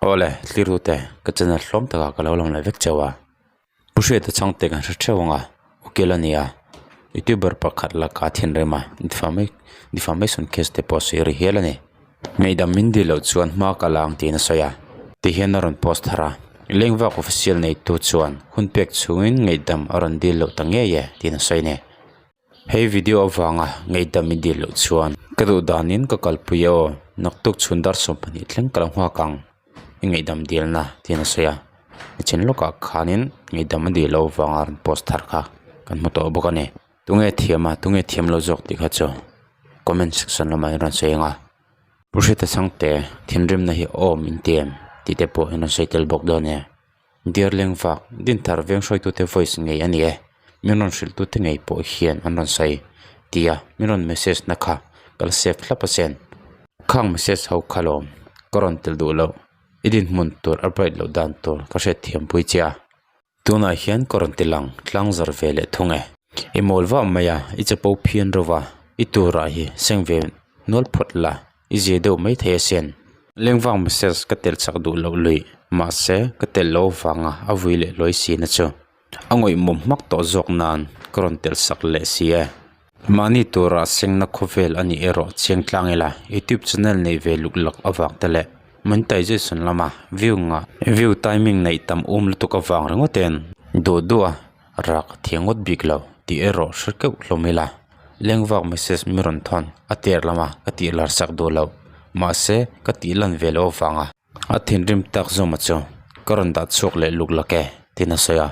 Awle, thlir-ute, ka channel hlawm takah ka lo lang leh vek chauh a. Pu Hriata chhangte kan hre theuh ang a, ukil a ni a, youtuber pakhat laka thinrim a, defamation case te pawh a sawi ri hial a ni. Ngaihdam min dil loh chuan hma ka la ang tiin a sawi a, tihian a rawn post thar a, Lengvak official neitu chuan hun pek chhungin ngaihdam a rawn dil loh ta ngei e tiin a sawi a ni. Hei video avanga ngaihdam i dil loh chuan ka duh danin ka kalpui e aw, naktuk chhun dar 12 thleng ka lo nghak ang i ngaihdam dilna tiin a sawi a, nichin lawkah khanin ngaihdam a dil loh avanga rawn post thar kha kan hmu tawh bawk a ni. Tunge thiam a, tunge thiam lo zawk tih kha chu comment section lamah hian rawn sawi ang a, Pu Hriata Sangte thinrimna hi awm in ti em tih te pawh in rawn sawi tel bawk dawn e. Dear Lengvak, Dinthar veng hruaitute voice ngei a ni e, min rawn hrilhtute ngei pawh hian an rawn sawi tia min rawn message na kha ka la save thlap asin. Khang message ho kha lawm ka rawn tel duh loh, i dinhmun tur a bright loh dan tur ka hriatthiam pui che a. Tunah hian ka rawn ti lang tlang zar ve leh thung e. I mawl vah mai a, i chapo phian ro va, i turah hi seng ve nual phawt la. I zia deuh mai thei asin. Lengvang message ka telh chak duh loh luih, mahse ka telh loh avanga a vui leh hlawi si na chu a ngawihmawm hmak tawh zawk nan ka rawn telh sak leh si e. Mahni tura sengna khawvel a nih erawh chiang tlang ila, YouTube channel neih ve luk lak avang te leh monetization lama view ngah view timing neih tam um lutuk avang ringawt en duh duh a. Rak a thiang ngawt bik lo tih erawh hre keuh hlawm ila, lengvak message mi rawn thawn a ter lama ka tih lar sak duh loh, mahse ka tih lan ve loh avanga a thinrim tak zawma chu ka rawn dah chhuak leh luk lak e tiin a sawi a.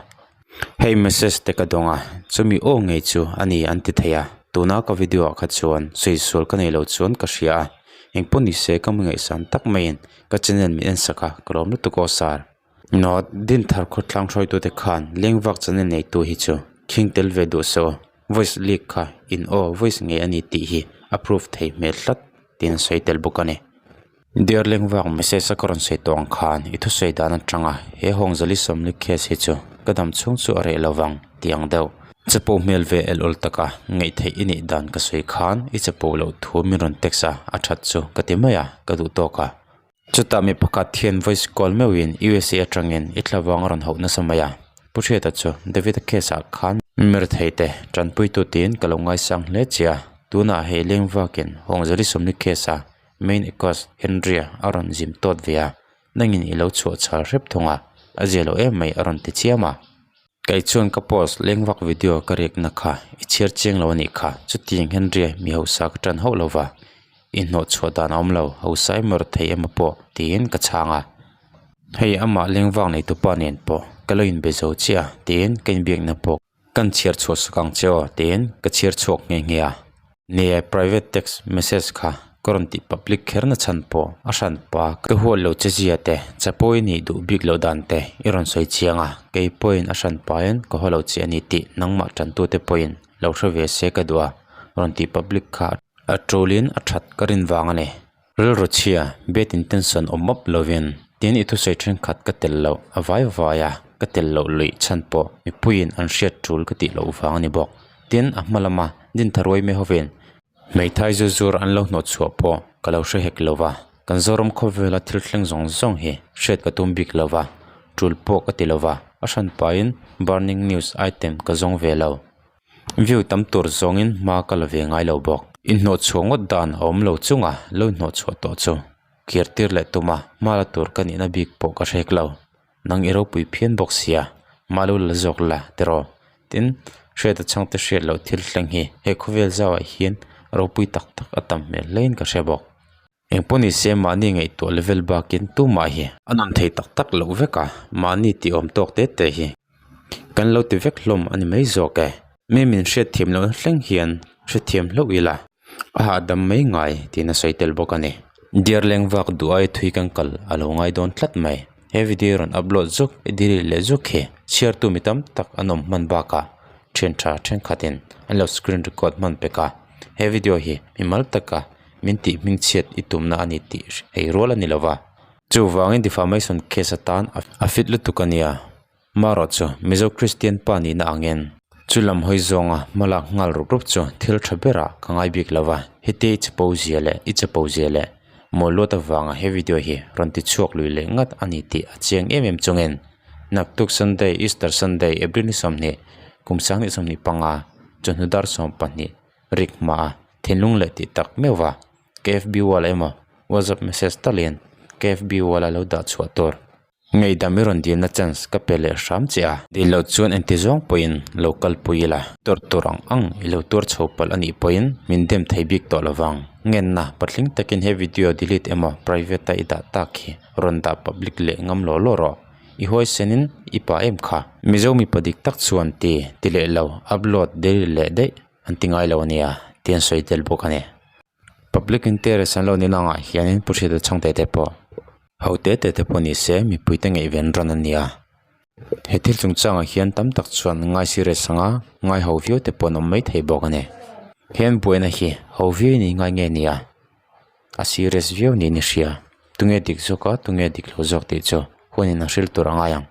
Hei message te ka dawng a, chumi aw ngei chu a ni an ti thei a, tuna ka video ah kha chuan sawi sual ka nei lo chuan ka hria a, engpawh ni se ka ngaihsan tak maiin ka channel min en sak a, ka lawm lutuk aw sir. Note, Dinthar khawtlang hruaitute khan lengvak channel neitu hi chu khing tel ve duh se aw, voice leak kha in aw voice ngei a ni tih hi a proof thei hmel tlat tiin a sawi tel bawk a ni. Dear lengvak message a ka rawn sawi tawh ang khan i thusawi dan atanga he Hawngzali Sawmli case hi chu ka dam chhung chu a reh lo vang tih ang deuh. Chapo hmel ve el awl taka ngaih theih i nih dan ka sawi khan i chapo loh thu min rawn text a, a that chu ka ti mai a, ka duh tawk a. Chutah mi pakhat hian voice call meuhin USA atangin i thlavang a rawn hauh nasa mai a. Pu Hriata chu David-a case ah khan mirethei te tanpuitu tiin ka lo ngaisang hle che a. Tunah hei leng vakin Hawngzali Sawmli case a main accused Henry-a a rawn zim tawt ve a, nangin i lo chhuah chhal hrep thung a, a zia lo em mai a rawn ti chiam a. Kei chuan ka post lengvak video ka riakna kha i chhiar chiang lo a nih kha, chutiang Henry-a mi hausa ka tan hauh lova, i hnawh chhuah dan a awm lo, hausa emaw rethei emaw pawh tiin ka chhang a. Hei amah lengvak nei tupa nen pawh ka lo inbe zo chiah a tiin ka inbiakna pawh kan chhiar chhuah sak ang che aw tiin ka chhiar chhuak nghe nghe a. Nia private text message kha ka rawn tih public kher na chhan pawh a hran pa ka huat lo che zia te chapo i nih duh bik loh dan te i rawn sawi chiang a kei pawhin a hran pain ka haw lo che a ni tih nangmah tantu te pawhin lo hre ve se ka duh a rawn tih public kha a tulin a that ka rin vang a ni. Rilru chhia bad intention awm mawp lovin tin i thusawi thenkhat ka tel loh a vai vai a ka tel loh luih chhan pawh mipuiin an hriat tul ka tih loh vang a ni bawk. Tin a hma lama Dintharuai mai hovin hmeithai zu zur an lo hnawh chhuah pawh ka lo hre hek lova kan Zoram khawvela thil thleng zawng zawng hi hriat ka tum bik lova tul pawh ka ti lova a hran pahin burning news item ka zawng ve lo. View tam tur zawngin hma ka la ve ngai lo bawk. Inhnawh chhuah ngawt dan a awm lo chunga lo inhnawh chhuah tawh chu kir tir leh tuma hma la tur ka nihna bik pawh ka hrek lo. Nang i ropui phian bawk sia, mah lo la zawk la tiraw? Tin, hriat a chhangte hriat loh thil thleng hi he khawvel zauah hian ropui tak tak a tam hmel hlein ka hre bawk. Engpawh ni se mahni ngaihtuah level bakin tumah hi a nun thei tak tak loh vek a, mahni tih awm tawk te te hi kan lo ti vek hlawm a ni mai zawk e. Mi min hriatthiam lohna thleng hian hrethiam hlauh ila a hahdam mai ngai tiin a sawi tel bawk a ni. Dear lengvak duh ai thui kan kal a lo ngai dawn tlat mai. He video rawn upload zuk i delete leh zuk hi chhiartu mi tam tak an awm hman bakah thian tha thenkhatin an lo screen record hman pek a. He video hi mimal taka min tih hmingchhiat i tumna a ni tih hei rual a ni lo va. Chuvangin defamation case atan a fit lutuk a nia. Marawh chu Mizo Kristian pa nihna angin chu lam hawi zawnga hma lak nghal rup rup chu thil tha berah ka ngai bik lo va. Heti i chapo zia leh i chapo zia leh. Mawl luat avanga he video hi rawn ti chhuak lui leh ngat a ni tih a chiang em em chungin naktuk Sunday, Easter Sunday, April ni 20, kum 2025, chawhnu dar 12 rik hmaa thinlung leh tih tak meuh va KFB wall emaw WhatsApp message talin KFB wall a lo dah chhuah tur. Ngaihdam i rawn dilna chance ka pe leh hram che a. Dil loh chuan engti zawng pawhin lo kalpui ila. Tuar tur ang ang i lo tuar chho palh a nih pawhin min dem thei bik tawh lovang. Ngenna, patling takin he video delete emaw private a i dah tak hi rawn dah public leh ngam law law rawh. I huaisenin i pa em kha. Mizo mipa dik tak chuan ti ti leh lo upload daily leh daih an ti ngai lo a nia tih an sawi tel bawk a ni. Public interest an lo nih langah hianin Pu Hriata Chhangte te pawh ho te te te pawh ni se mipui te ngaihven rawn a nia. He thil chungchangah hian tam tak chuan ngai serious anga ngai ho viau te pawh an awm maithei bawk a ni. Hian buaina hi ho viau in ngai nge nia a serious viau niin i hria. Tunge dik zawk a tunge dik lo zawk tih chu hunin a hrilh tur a ngai ang.